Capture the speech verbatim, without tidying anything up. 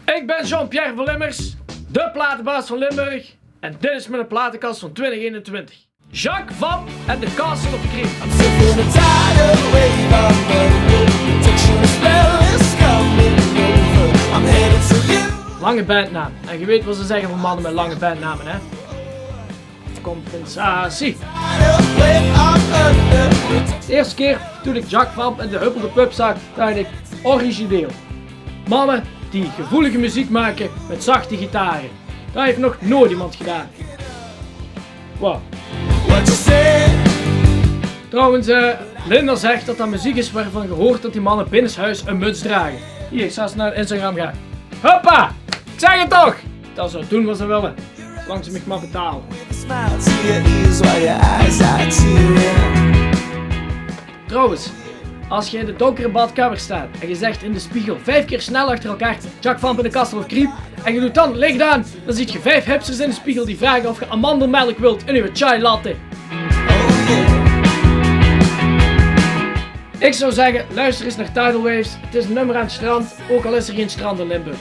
Ik ben Jean-Pierre van Limmers, de platenbaas van Limburg. En dit is mijn platenkast van twintig eenentwintig. Jack Vamp en de Castle of Cream. I'm suffering a tidal wave of love. Protection spell is coming over. I'm headed to you. Lange bandnaam. En je weet wat ze zeggen van mannen met lange bandnamen, hè? Compensatie. De eerste keer toen ik Jack Vamp en de Huppelde Pup zag, dacht ik: origineel. Mannen die gevoelige muziek maken met zachte gitaren. Dat heeft nog nooit iemand gedaan. Wow. Trouwens, eh, Linda zegt dat dat muziek is waarvan je hoort dat die mannen binnenshuis een muts dragen. Hier, ik zal eens naar Instagram gaan. Hoppa! Ik zeg het toch! Dat zou doen wat ze willen. Zolang ze mich maar betalen. Smile to your ears while your eyes are tearing. Trouwens, als je in de donkere badkamer staat en je zegt in de spiegel vijf keer snel achter elkaar: Jack Vamp en de Castle of Cream, en je doet dan licht aan, dan ziet je vijf hipsters in de spiegel die vragen of je amandelmelk wilt in uw chai latte. Ik zou zeggen, luister eens naar Tidal Waves. Het is een nummer aan het strand, ook al is er geen strand in Limburg.